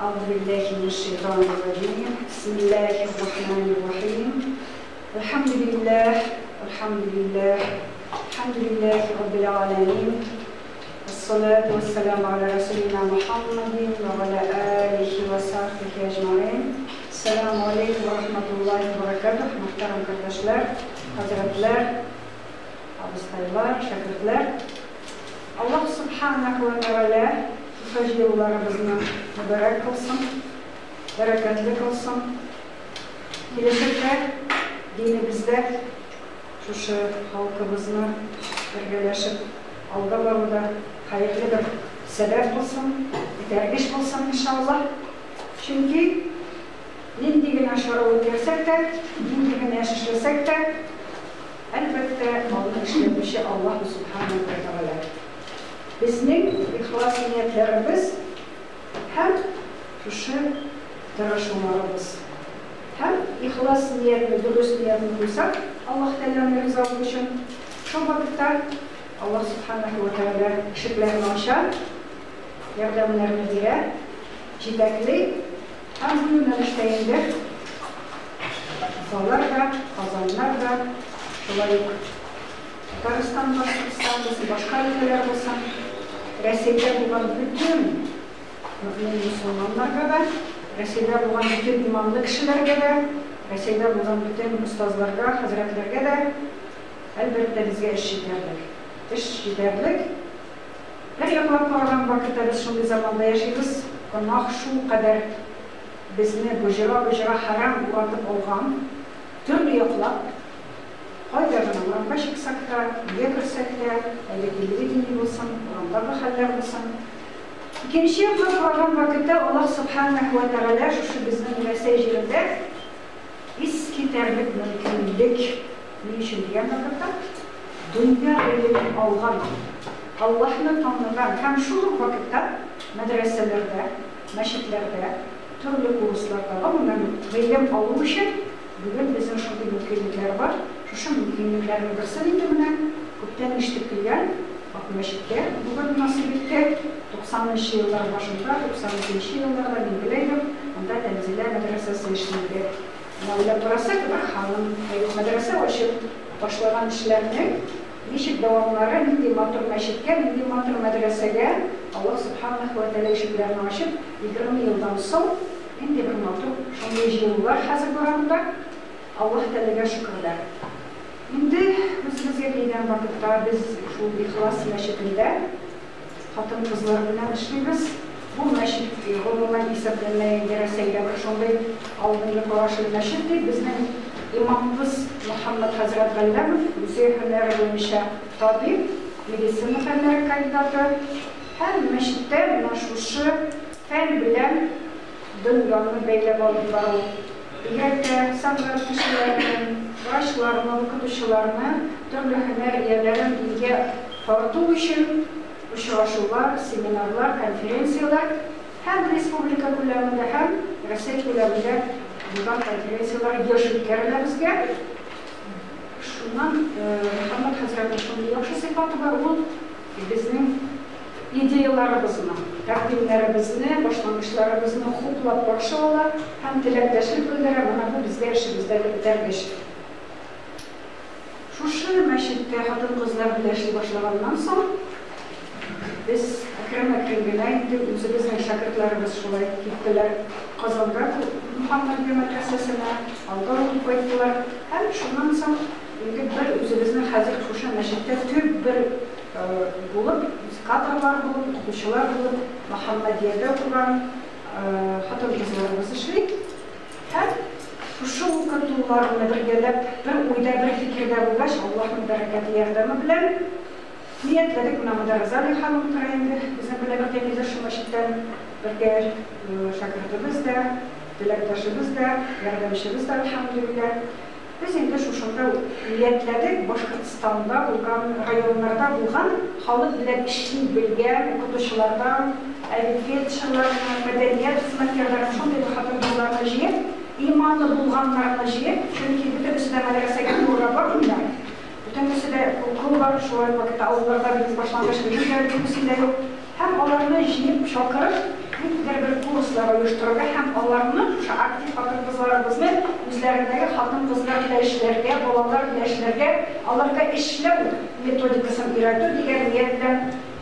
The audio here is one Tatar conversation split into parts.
أعوذ بالله من الشيطان الرجيم. بسم الله الرحمن الرحيم. الحمد لله، الحمد لله، الحمد لله رب العالمين، والصلاة والسلام على رسولنا محمد وعلى آله وصحبه أجمعين. السلام عليكم ورحمة الله وبركاته. Мөхтәрәм кардәшләр, хәзрәтләр, абыстайлар, шәкертләр. Аллаһ Субханаху ва Тәгалә шушы җыелуларыбызны мөбарәк кылсын, бәрәкәтле кылсын. Киләчәктә динебездә шушы халкыбызны бергәләшеп алга баруда хәерле бер сәбәп булсын, этәргеч булсын, иншаллаһ. Чөнки нинди генә чара үткәрсәк тә, нинди генә эш эшләсәк тә, әлбәттә, аны эшләтүче Аллаһ Субханаһу ва Тәгалә. Безнең ихлас ниятләребез һәм шушы тырышуларыбыз. Һәм ихлас ниятне, дөрес ниятне куйсак, Аллаһ Тәгаләнең ризалыгы өчен, шул вакытта Аллаһ Субханаһу ва Тәгалә ишекләрен ача, ярдәмнәрне бирә, җитәкли һәм бу юнәлештә инде Уфалар да, Казаннар да, шулай ук Татарстан, Башкортстан булсын, башка өлкәләр булсын, Рәсәйдә булган бөтен мөэмин мөселманнарга да, Рәсәйдә булган бөтен иманлы кешеләргә дә, Рәсәйдә булган бөтен остазларга, хәзрәтләргә дә, әлбәттә, безгә эш җитәрлек. Эш җитәрлек. Бер яклап караган вакытта без шундый заманда яшибез, гөнаһ шулкадәр безне боҗра-боҗра хәрам уратып алган, төрле яклап, кайда гына урамга чыксак та, өйгә керсәк тә, әле телевидение булсын, урамдагы хәлләр булсын. Икенче яклап караган вакытта Аллаһ Субханәһү вә Тәгалә шушы безнең Рәсәй җирендә искитәрлек мөмкинлек, ни өчен дигән вакытта, дөнья гыйлемен алган, Аллаһны таныган һәм шул ук вакытта мәдрәсәләрдә, мәчетләрдә, төрле курсларда, гомумән, гыйлем алу өчен бүген безнең шундый мөмкинлекләр бар. Шушы мөмкинлекләрнең берсен инде менә күптән ишетеп килгән Акмәчеткә бүген насыйп итте. 90 нчы еллар башында, 92 нче елларда мин белә идем, анда Тәнзилә мәдрәсәсе эшли иде. Менә уйлап карасак, бер ханым мәдрәсә ачып башлаган эшләрнең ничек дәвамнары, нинди матур мәчеткә, нинди матур мәдрәсәгә Аллаһ Сүбхәнәһү вә Тәгалә ишекләрне ачып, 20 елдан соң нинди бер матур шундый җыелулар хәзер бара монда. Аллаһ Тәгаләгә шөкерләр. Инде үзебезгә килгән вакытта без шул Ихлас мәчетендә хатын-кызлар белән эшлибез. Бу мәчет гомумән исәпләнә инде Рәсәйдә бер шундый алдынгы карашлы мәчет дип. Безнең имамыбыз Мөхәммәд хәзрәт Галләмов үзе һөнәре буенча табиб, медицина фәннәре кандидаты һәм мәчеттә менә шушы фән белән дөньяны бәйләп алып бару, бигрәк тә сәнгать кешеләрен, врачларны, укытучыларны, төрле һөнәр ияләрен илгә тарту өчен очрашулар, семинарлар, конференцияләр һәм республика күләмендә, һәм Рәсәй күләмендә булган конференцияләр еш үткәрелә безгә. Шуннан Мөхәммәд хәзрәтнең шундый яхшы сыйфаты бар, ул безнең идеяларыбызны, тәкъдимнәребезне, башлангычларыбызны хуплап каршы ала һәм теләктәшлек белдерә, менә бу безгә эшебездә бер этәргеч. Шушы мәчеттә хатын-кызлар белән эшли башлаганнан соң, без әкрен-әкрен генә инде үзебезнең шәкертләребез шулай киттеләр Казанга Мөхәммәдия мәдрәсәсенә, анда укып кайттылар. Һәм шуннан соң инде бер үзебезнең хәзер шушы мәчеттә төп бер булып, кадрлар булып, укытучылар булып Мөхәммәдиядә укыган хатын-кызларыбыз эшли. Һәм шушы укытуларны бергәләп, бер уйда, бер фикердә булгач, Аллаһның бәрәкәте, ярдәме белән ниятләдек. Менә монда Розалия ханым утыра инде, безнең белән бергә килде шул мәчеттән, бергә шәкертебез дә, теләктәшебез дә, ярдәмчебез дә, әлхәмдүлилләһ. Без инде шушында ниятләдек, Башкортстанда булган, районнарда булган халык белән эшли белгән укытучылардан, ә бит фельдшерларны, мәдәният хезмәткәрләрен, шундый бер хатын-кызларны җыеп, иманы булганнарны җыеп, чөнки бөтенесе дә мәдрәсәгә укырга бармыйлар, бөтенесе дә укулар, шулай ук вакытта авылларда бит башлангыч белем дә бөтенесендә юк, һәм аларны җыеп, чакырып, Ниндидер бер курслар оештырырга һәм аларны, шушы актив хатын-кызларыбызны үзләрендәге хатын-кызлар белән эшләргә, балалар белән эшләргә, аларга эшләү методикасын өйрәтү дигән ният белән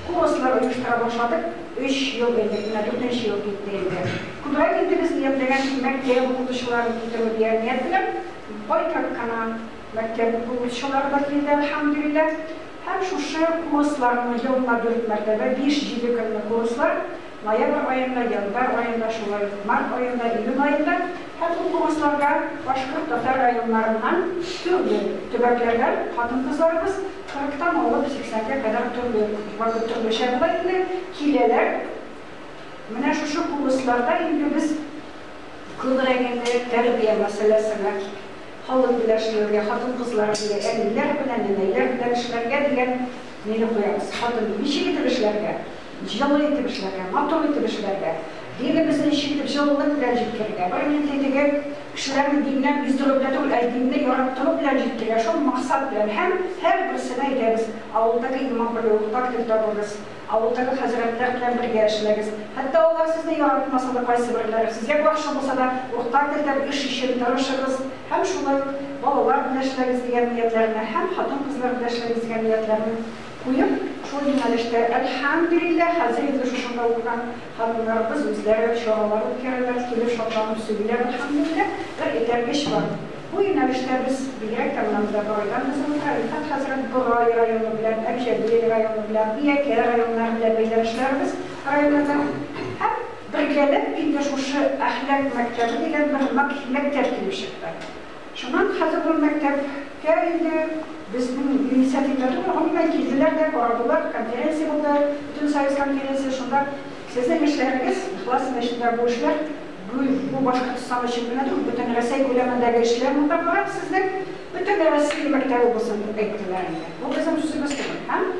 курслар оештыра башладык. 3 ел элек, менә 4нче ел китте инде. Күбрәк инде без ниятләгән мәктәп укытучыларын китерү дигән ният белән байтак кына мәктәп укытучылары да килде, әлхәмдүлилләһ. Һәм шушы курсларны елына 4 мәртәбә, 5-7 көнлек курслар, ноябрь аенда, январь аенда, шулай ук март аенда, июнь аенда. Һәм бу курсларга башкорт, татар районнарыннан төрле төбәкләрдән хатын-кызларыбыз 40-тан алып 80-гә кадәр төрле вакыт төрлечә була инде, киләләр. Менә шушы курсларда инде без күбрәк инде тәрбия мәсьәләсенә, халык белән эшләргә, хатын-кызлар белән, әниләр белән, нәнәйләр белән эшләргә дигән мине куябыз. Хатын ничек итеп эшләргә? Җылы итеп эшләргә, матур итеп эшләргә, динебезне ничек итеп җылылык белән җиткерергә. Бер минут теге кешеләрне диннән биздерү белән түгел, ә динне яраттыру белән җиткерергә. Шул максат белән һәм һәрберсенә әйтәбез, авылдагы имам белән уртак тел табыгыз, авылдагы хәзрәтләр белән бергә эшләгез. Хәтта алар сезне яратмаса да, кайсы берләре сезгә каршы булса да, уртак тел табып эш өчен тырышыгыз. Һәм шулай ук балалар белән эшләгез дигән ниятләрне, һәм хатын-кызлар белән эшләгез дигән ниятләрне куеп, шул юнәлештә әлхәмдүлилләһ, хәзер инде шушында укыган хатыннарыбыз үзләре чаралар үткәрәләр, килеп шатланып сөйлиләр, әлхәмдүлилләһ, бер этәргеч бар. Бу юнәлештә без бигрәк тә менә монда Борайдан без утыра, Рифат хәзрәт Борай районы белән, Әбҗәлил районы белән, Миякә районнары белән бәйләнешләребез районында. Һәм бергәләп инде шушы әхлак мәктәбе дигән бер мәктәп килеп чыкты. Шуннан хәзер бу мәктәпкә инде безнең инициатива түгел, гомумән килделәр дә, карадылар, конференция булды, Бөтенсоюз конференция, шунда сезнең эшләрегез, Ихлас мәчетендә бу эшләр, бу Башкортстан өчен генә түгел, бөтен Рәсәй күләмендәге эшләр монда бара, сезнең бөтен Рәсәй мәктәбе булсын дип әйттеләр инде. Бу безнең сүзебез түгел. Һәм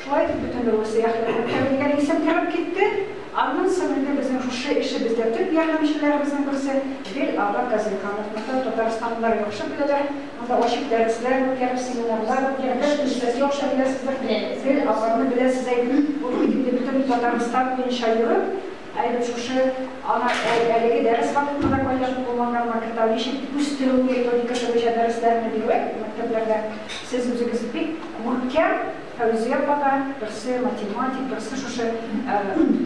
шулай итеп бөтен Русия әхлак мәктәбе дигән исем кереп китте. Аннан соң инде безнең шушы эшебездә төп ярдәмчеләребезнең берсе Вил ага Казыйханов. Монда Татарстанлылар яхшы беләләр. Монда ачык дәресләр үткәреп, семинарлар үткәреп, сез яхшы беләсездер. Вил аганы беләсез әйбит. Ул бит инде бөтен Татарстан буенча йөреп, әйбит шушы ана әлеге дәрес вакытында кайда кулланган вакытта ничек үстерү методикасы буенча дәресләрне бирү мәктәпләрдә. Сез үзегез бик күркәм Фәүзия апага, берсе математик, берсе шушы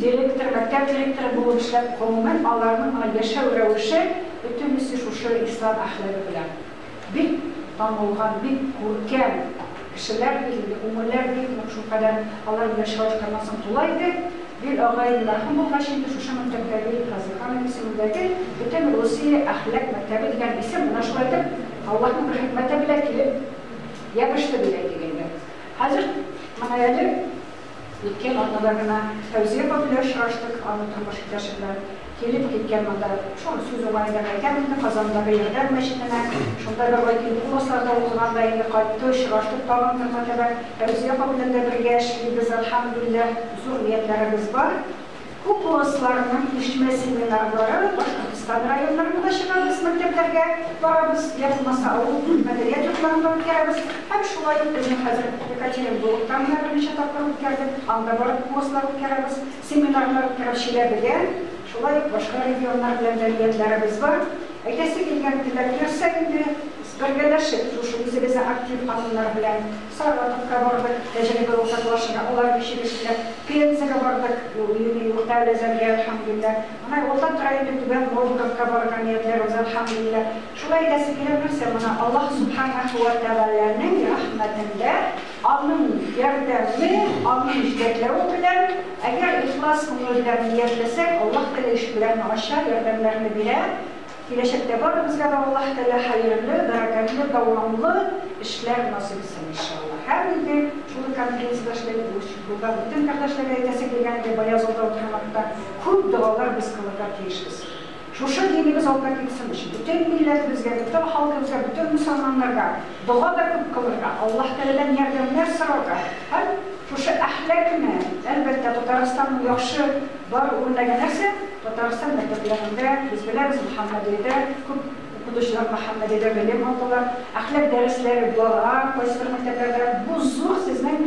директор, мәктәп директоры булып эшләп, гомумән аларның менә яшәү рәвеше бөтенесе шушы ислам әхлагы белән. Бик танылган, бик күркәм кешеләр бит инде, күңелләр бик нык шулкадәр алар белән очрашканнан соң тула иде. Вил агай мәрхүм булгач инде шушы мәктәпкә Вил Казыйханов исемендәге бөтен Русия әхлак мәктәбе дигән исем менә шулай итеп Аллаһның бер хикмәте белән килеп ябышты дип әйтик инде. Хәзер менә әле үткән атнада гына Фәүзия апа белән очраштык, аның тормыш иптәше белән килеп киткән монда. Шул сүз уңаенда әйтәм инде, Казандагы Ярдәм мәчетенә, шунда бер ай килеп курсларда укыганда инде кайтты, очраштык тагын бер мәртәбә. Фәүзия апа белән дә бергә эшлибез, әлхәмдүлилләһ, зур ниятләребез бар. Күп курсларның күчмә семинарлары Башкортстан районнарында чыгабыз, мәктәпләргә барабыз, я булмаса авыл мәдәният йортларында үткәрәбез. Һәм шулай ук безнең хәзер Екатеринбургта менә берничә тапкыр үткәрдек, анда барып курслар үткәрәбез, семинарлар үткәреп Чиләбегә, шулай ук башка регионнар белән дә ниятләребез бар. Әйтәсе килгән теләк нәрсә инде, бергәләшеп, шушы үзебезнең актив ханымнар белән Саратовка бардык, тәҗрибә уртаклашырга, алар ничек эшлиләр, Пензага бардык, Урта Әләзәнгә, әлхәмдүлилләһ. Менә алда тора инде Түбән Новгородка барырга ниятләребез, әлхәмдүлилләһ. Шулай әйтәсе килә нәрсә, менә Аллаһ субханәһү вә тәгаләнең рәхмәтендә, аның ярдәме, аның җитәкләве белән, әгәр ихлас күңел белән ниятләсәк, Аллаһ Тәгалә ишекләрне ача, ярдәмнәрне бирә. Киләчәктә барыбызга да Аллаһ Тәгалә хәерле, бәрәкәтле, дәвамлы эшләр насыйп итсен, иншалла. Һәм инде шул конференциядә эшләп булган бөтен кардәшләргә әйтәсе килгән иде, бая залда утырган вакытта күп догалар без кылырга тиешбез. Шушы динебез алга китсен өчен, бөтен милләтебезгә, бөтен халкыбызга, бөтен мөселманнарга дога да күп кылырга, Аллаһ Тәгаләдән ярдәмнәр сорарга һәм шушы әхлакны, әлбәттә, Татарстанның яхшы бар үрнәге нәрсә? Татарстан мәктәпләрендә, без беләбез, Мөхәммәдиядә күп Укытучылар Мөхәммәдидә белем алдылар. Әхлак дәресләре бара кайсыбер мәктәпләрдә. Бу зур сезнең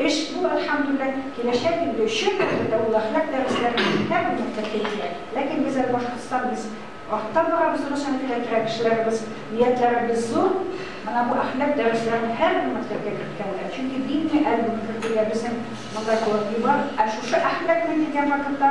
эш бу, әлхәмдүлилләһ. Киләчәк инде өчен, әлбәттә, ул әхлак дәресләре һәрбер мәктәптә кирәк. Ләкин без әле Башкортстан, без артта барабыз, дөресен әйтергә кирәк, кешеләребез, ниятләребез зур. Менә бу әхлак дәресләрен һәрбер мәктәпкә керткәндә, чөнки динне әле бүген кертергә безнең монда кылып бар. Ә шушы әхлакны килгән вакытта,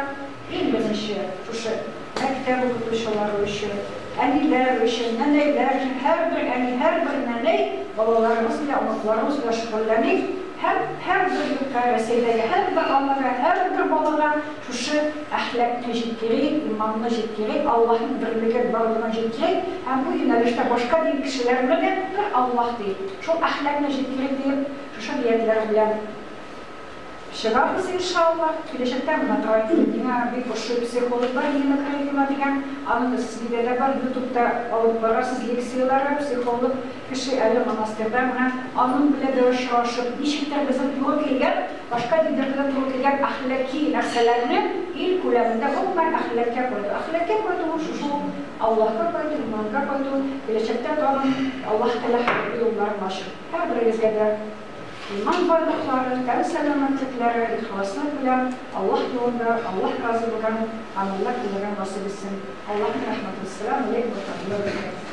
иң беренче шушы мәктәп укытучылары өчен, әниләр өчен, нәнәйләр өчен, һәрбер әни, һәрбер нәнәй балаларыбыз белән, оныкларыбыз белән шөгыльләник һәм һәрбер йортка, Рәсәйдәге һәрбер анага, һәрбер балага шушы әхлакны җиткерик, иманны җиткерик, Аллаһның берлеген, барлыгын җиткерик һәм бу юнәлештә башка дин кешеләрне дә бер Аллаһ диеп, шул әхлакны җиткерик диеп, шушы ниятләр белән чыгабыз, иншаллаһ. Киләчәктә менә миңа бик ошый психолог бар, Нина Крайкина дигән, аның сездә дә бар, ютубта алып барасыз лекцияләре, психолог кеше әле монастырьда, менә аның белән дә очрашып, ничектер безнең туры килгән, башка диннәрдә дә туры килгән әхлаки нәрсәләрне ил күләмендә гомумән әхлакка кайту. Әхлакка кайту ул шушы ук Аллаһка кайту, иманга кайту, киләчәктә тагын Аллаһ Тәгалә хәерле юлларын ачыр. Һәрберегезгә дә иман байлыклары, тән сәламәтлекләре, ихласлык белән Аллаһ юлында, Аллаһ разый булган гамәлләр кылырга насыйп итсен. Аллаһның рәхмәте. Ассаламу алейкум ва рахматуллаһи ва баракатуһ.